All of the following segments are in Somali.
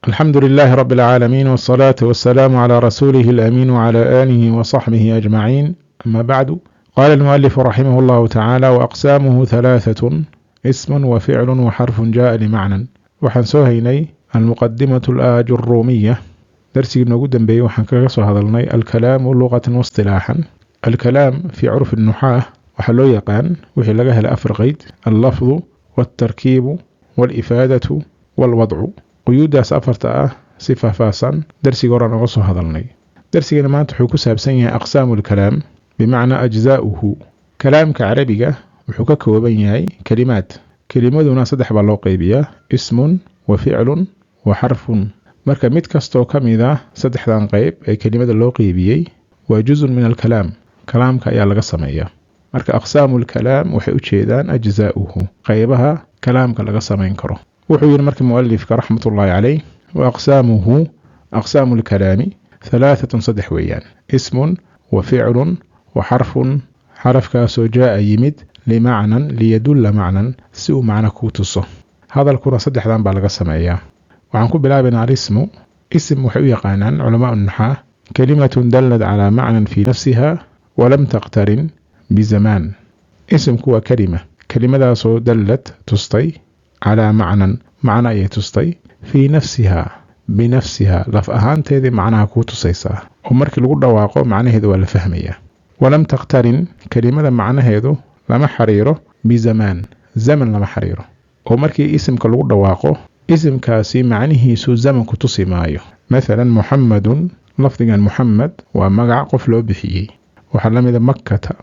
الحمد لله رب العالمين، والصلاة والسلام على رسوله الأمين وعلى آله وصحبه أجمعين. أما بعد، قال المؤلف رحمه الله تعالى: وأقسامه ثلاثة: اسم وفعل وحرف جاء لمعنى. Waxaan soo haynay المقدمة الآجرومية. Darsigii noogu dambeeyey waxaan kaga soo hadalnay الكلام لغة واصطلاحا. الكلام في عرف النحاة waxaa loo yaqaan wixii laga helay afar qeyd: اللفظ والتركيب والإفادة والوضع. Quyuuddaas afarta ah si faahfaahsan darsiga horaan oga soo hadalnay. Darsigana maanta wuxuu ku saabsan yahay أقسام الكلام، بمعنى أجزاؤه. Kalaamka Carabiga wuxuu ka kooban yahay kalimaad. Kelimaduna saddex baa loo qeybiyaa: اسم وفعل وحرف. Marka mid kastoo ka mid ah saddexdan qeyb ee kelimada loo qeybiyey waa جزء من الكلام, kalaamka ayaa laga sameeyaa. Marka أقسام الكلام waxay u jeedaan أجزاؤه, qeybaha kalaamka laga samayn karo. Wuxuu yidhi marka mualifka رحمة الله عليه: وأقسامه, أقسام الكلام, ثلاثة, saddex weeyaan: اسم وفعل وحرف, xarafkaasoo جاء yimid, لمعنى, ليدل معنى, si uu macno kuu tuso. Hadalkuna saddexdan baa laga sameeyaa. Waxaan ku bilaabaynaa الاسم. Ism waxay u yaqaanaan culamaa النحاة كلمة دلت على معنى في نفسها ولم تقترن بزمان. Isimku waa kelima, kelimadaasoo دلت tustay, على معنى, macno ayay tustay, في نفسها, بنفسها, laf ahaanteedii macnaha kuu tusaysaa, oo markii lagu dhawaaqo macnaheedu waa la fahmayaa. ولم تقترن, kelimada macnaheedu lama xiriiro, بزمان, zaman lama xiriiro, oo markii isimka lagu dhawaaqo isimkaasi macnihiisu zamanku tusi maayo. Mathalan, محمد, lafdigan Muxamed waa magac qof loo bixiyey. Waxaa la mida مكة,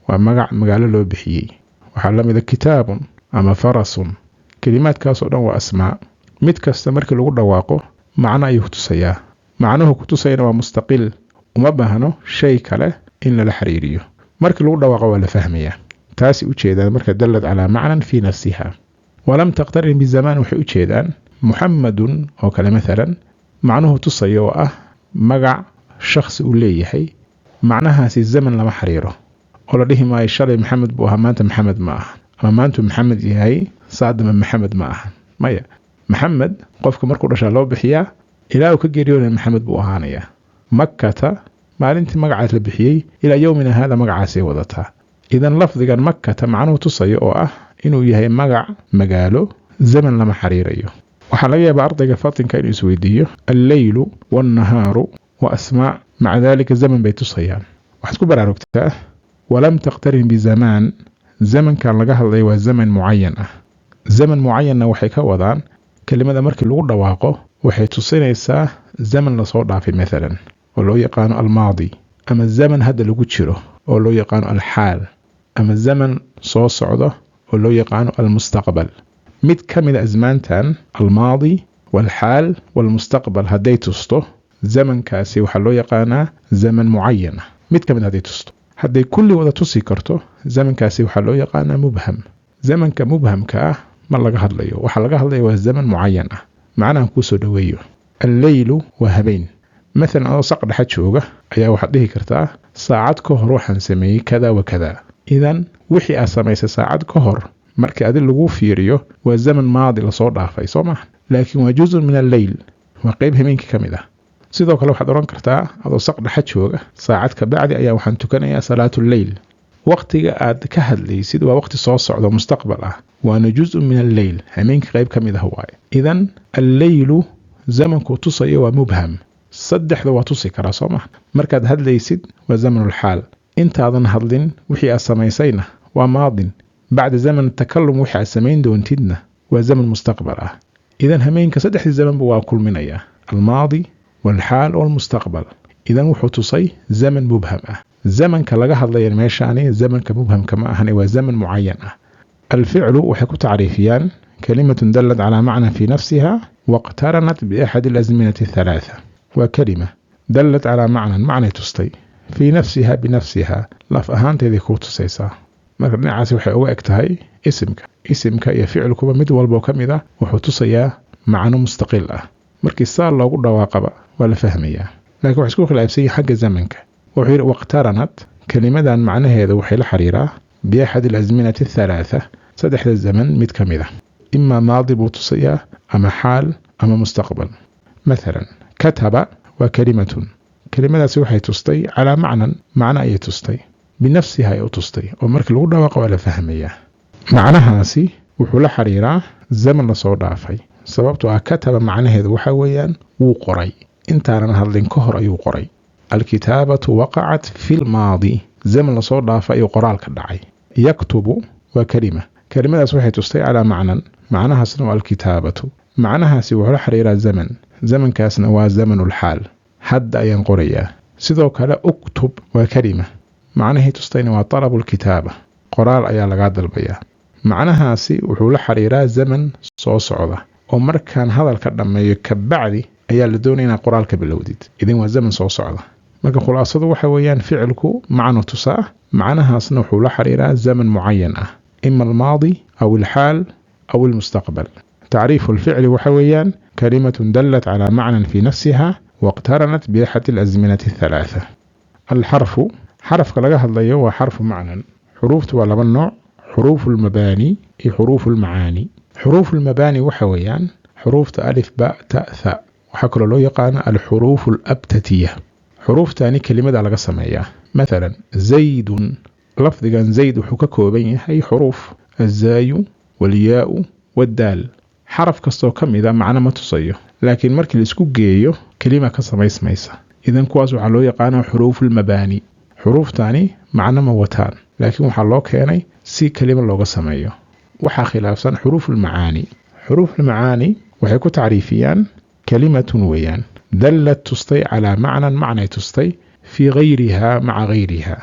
waa magac magaalo loo bixiyey. Waxaa la mida كتاب ama فرس. Kelimaadkaas oo dhan waa asmaa. Mid kasta markii lagu dhawaaqo macno ayuu ku tusayaa. Macnuhu ku tusayana waa mustaqil, uma baahno shay kale in lala xiriiriyo. Markii lagu dhawaaqo waa la fahmayaa. Taasi ujeedaan marka دلت على معنى في نفسها ولم تقترن بزمان. Waxay ujeedaan محمد oo kale mathalan, macnuhu tusayo oo ah magac shakhsi uu leeyahay, macnahaasi zaman lama xiriiro, oo la dhihi maayo shalay Maxamed buu ahaa, maanta Maxamed ma aha, ama maantuu Maxamed yahay, saadama Maxamed ma aha. Maya, Maxamed qofka markuu dhashaa loo bixiyaa, ilaa uu ka geeriyoonaya Maxamed buu ahaanayaa. مكة maalintii magacaas la bixiyey ilaa يومنا هذا magacaasay wadataa. Idan lafdigan مكة macnuhu tusayo oo ah inuu yahay magac magaalo zaman lama xiriirayo. Waxaa laga yaabaa ardayga fatinka inuu isweydiiyo: الليل والنهار وأسماء, مع ذلك zaman bay tusayaan. Waxaad ku baraarugtaa ولم تقترن بزمان. Zamankan laga hadlaya waa zaman mucayan ah. Zaman mucayanna waxay ka wadaan kelimada markii lagu dhawaaqo waxay tusinaysaa zaman lasoo dhaafay mathalan oo loo yaqaano الماضي, ama zaman hadda lagu jiro oo loo yaqaano الحال, ama zaman soo socda oo loo yaqaano المستقبل. Mid ka mid a asmaantan, الماضي والحال والمستقبل, hadday tusto, zamankaasi waxaa loo yaqaanaa zaman mucayan ah. Mid ka mid hadday tusto. Hadday kulli wada tusi karto, zamankaasi waxaa loo yaqaanaa mubham. Zamanka mubhamka ah ma laga hadlayo. Waxaa laga hadlaya waa zaman mucayan ah. Macnahan kuusoo dhoweeyo: الليل waa habeen. Mathalan, adoo saq dhexa jooga ayaa waxaad dhihi kartaa: saacad ka hor waxaan sameeyey kada wa kada. Idan wixii aad samaysay saacad ka hor markii adi lagu fiiriyo waa zaman maadi, lasoo dhaafay, soo maha? Laakiin waa جزء من الليل, waa qeyb habeenkii ka mid ah. Sidoo kale waxaad odhan kartaa adoo saq dhexa jooga: saacad ka bacdi ayaa waxaan tukanayaa صلاة الليل. Waqtiga aad ka hadlaysid waa waqti soo socdo, mustaqbal ah, waana جزء من الليل, hameenka qayb ka mid ah waaye. Idan الليل zamankuu tusayo waa mubham. Saddexda waa tusi karaa, soo maha? Markaad hadlaysid waa زمن الحال, intaadan hadlin wixii aad samaysayna waa ماض, بعد زمن التكلم wixii aad samayn doontidna waa zaman mustaqbal ah. Idan hameenka saddexdii zamanba waa kulminayaa: الماضي والحال والمستقبل. Idan wuxuu tusay zaman mubham ah. Zamanka laga hadlaya meeshaani zamanka mubhamka ma ahane, waa zaman mucayan ah. الفعل waxay ku tacriifiyaan كلمة دلت على معنى في نفسها واقترنت بأحد الأزمنة الثلاثة. Waa kelima دلت على معنى, macnay tustay, في نفسها, بنفسها, laf ahaanteeday kuu tusaysaa. Marka dhinacaasi waxay uga eg tahay isimka. Isimka iyo ficilkuba mid walboo ka mid ah wuxuu tusayaa macno mustaqil ah. Markii saa loogu dhawaaqaba waa la fahmayaa, laakiin waxay isku khilaafsan yihin xagga zamanka. Wuxuu yidhi: واقترنت, kelimadan macnaheeda waxay la xiriiraa, بأحد الأزمنة الثلاثة, saddexda zaman mid ka mid ah. Imaa maadi buu tusayaa, ama xaal, ama mustaqbal. Mathalan, kataba waa kalimatun. Kelimadaasi waxay tustay calaa macnan, macno ayay tustay, binafsiha ay u tustay, oo markii lagu dhawaaqo waa la fahmayaa. Macnahaasi wuxuu la xiriiraa zaman lasoo dhaafay, sababtoo ah kataba macnaheedu waxa weeyaan wuu qoray, intaanan hadlin ka hor ayuu qoray. Alkitaabatu waqacat fi lmaadi, zaman lasoo dhaafay ayuu qoraalka dhacay. Yaktubu waa kelima. Kelimadaas waxay tustay calaa macnan, macnahaasna waa alkitaabatu. Macnahaasi wuxuu la xiriiraa zaman, zamankaasna waa zamanulxaal, hadda ayaan qorayaa. Sidoo kale uktub waa kelima, macnahii tustayna waa talabu lkitaaba, qoraal ayaa lagaa dalbayaa. Macnahaasi wuxuu la xiriiraa zaman soo socda, oo markaan hadalka dhammeeyo kabacdi ayaa la doonaya inaad qoraalka bilowdid. Idin waa zaman soo socda. Marka khulaasadu waxa weeyaan ficilku macno tusaa, macnahaasna wuxuu la xiriiraa zaman mucayan ah, ima almaadi aw alxaal aw almustaqbal. Tacriifu alficli waxa weeyaan kalimatun dallat calaa macnan fi nafsiha waqtaranat biaxadi alazminati athalaatha. Alxarfu, xarafka laga hadlayo waa xarfu macnan. Xuruuftu waa laba nooc: xuruufu lmabaani iyo xuruufu lmacaani. Xuruufu lmabaani waxa weeyaan xuruufta alif, ba, ta, tha. Waxaa kaloo loo yaqaana alxuruufu alabtatiya. Xuruuftani kelimada laga sameeyaa. Mathalan, zaydun, lafdigan zayd wuxuu ka kooban yahay xuruuf: azaayu walyaau waddaal. Xaraf kastoo ka mida macno ma tusayo, laakiin markii la isku geeyo kelima ka samaysmaysa. Idan kuwaas waxaa loo yaqaana xuruufulmabaani. Xuruuftani macno ma wataan, laakiin waxaa loo keenay si kelima looga sameeyo. Waxaa khilaafsan xuruufulmacaani. Xuruufulmacaani waxay ku tacriifiyaan kalimatun weeyaan dallad tustay calaa macnan, macnay tustay, fii gayriha, maca gayriha,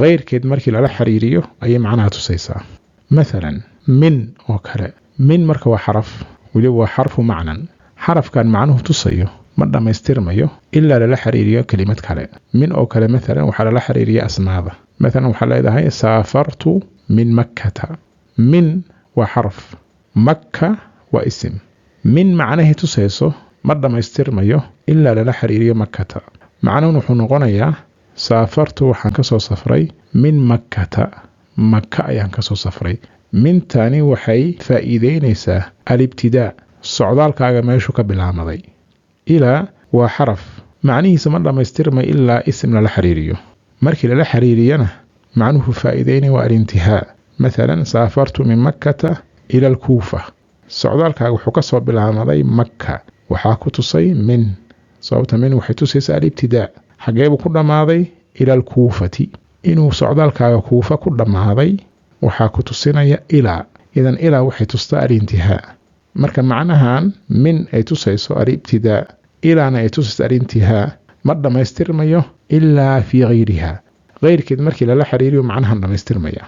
gayrkeed markii lala xiriiriyo ayay macnaha tusaysaa. Mathalan, min oo kale. Min marka waa xaraf, weliba waa xarfu macnan. Xarafkan macnuhu tusayo ma dhammaystirmayo ilaa lala xiriiriyo kelimad kale. Min oo kale mathalan waxaa lala xiriiriya asmaada. Mathalan, waxaa leedahay saafartu min makkata. Min waa xaraf, makka waa isim. Min macnahii tusayso ma dhammaystirmayo ilaa lala xiriiriyo makkata. Macnuhun wuxuu noqonayaa saafartu, waxaan kasoo safray, min makkata, maka ayaan kasoo safray. Mintani waxay faa'iideynaysaa alibtidaa, socdaalkaaga meeshuu ka bilaamaday. Ilaa waa xaraf, macnihiisa ma dhammaystirmay ilaa isim lala xiriiriyo. Markii lala xiriiriyana macnuhu faa'iideynaya waa alintihaa. Mathalan, saafartu min makkata ila alkuufa. Socdaalkaaga wuxuu kasoo bilaamaday makka, waxaa ku tusay min, sababta min waxay tusaysaa alibtidaa. Xageebuu ku dhammaaday? Ila alkuufati. Inuu socdaalkaaga kuufa ku dhammaaday waxaa ku tusinaya ilaa. Idan ilaa waxay tustaa alintihaa. Marka macnahan min ay tusayso alibtidaa, ilaana ay tusayso alintihaa, ma dhammaystirmayo ilaa fii gayriha, gayrkeed markii lala xiriiriyo macnahan dhammaystirmaya.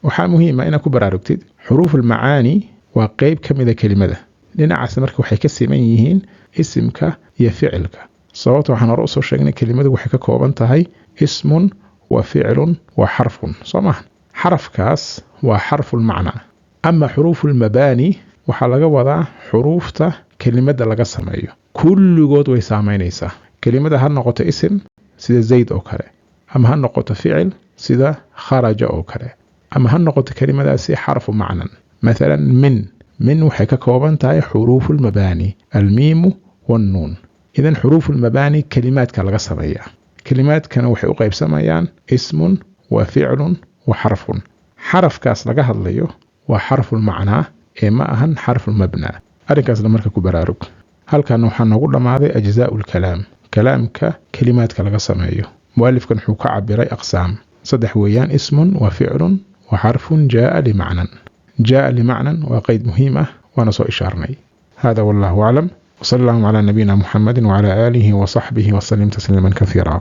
Waxaa muhiima inaad ku baraarugtid xuruufulmacaani waa qeyb ka mida kelimada. Dhinacaas marka waxay ka siman yihiin isimka iyo ficilka, sababta waxaan hore usoo sheegnay kelimadu waxay ka kooban tahay ismun wa ficlun wa xarfun, soo maha? Xarafkaas waa xarfulmacnaa. Ama xuruufulmabaani waxaa laga wadaa xuruufta kelimada laga sameeyo, kulligood way saameynaysaa kelimada, ha noqoto isim sida zayd oo kale, ama ha noqoto ficil sida kharaja oo kale, ama ha noqoto kelimadaasi xarfu macnan. Mathalan, min waxay ka kooban tahay xuruufulmabaani, almiimu wannuun. Idan xuruufulmabaani kelimaadka laga sameeyaa, kelimaadkana waxay u qaybsamayaan ismun wa ficlun wa xarfun. Xarafkaas laga hadlayo waa xarfulmacnaa ee ma ahan xarfulmabnaa. Arrinkaasna marka ku baraarug. Halkan waxaa noogu dhammaaday ajzaau lkalaam, kalaamka kelimaadka laga sameeyo. Mualifkan wuxuu ka cabiray aqsaam saddex weeyaan: ismun wa ficlun wa xarfun jaaa limacnan. Jaaa limacnan waa qeyd muhiim ah, waana soo ishaarnay. Hada wallahu aclam, wsala allahuma calaa nabiyina muxamedi wcala aalihi wasaxbihi wasalim tasliiman kasiira.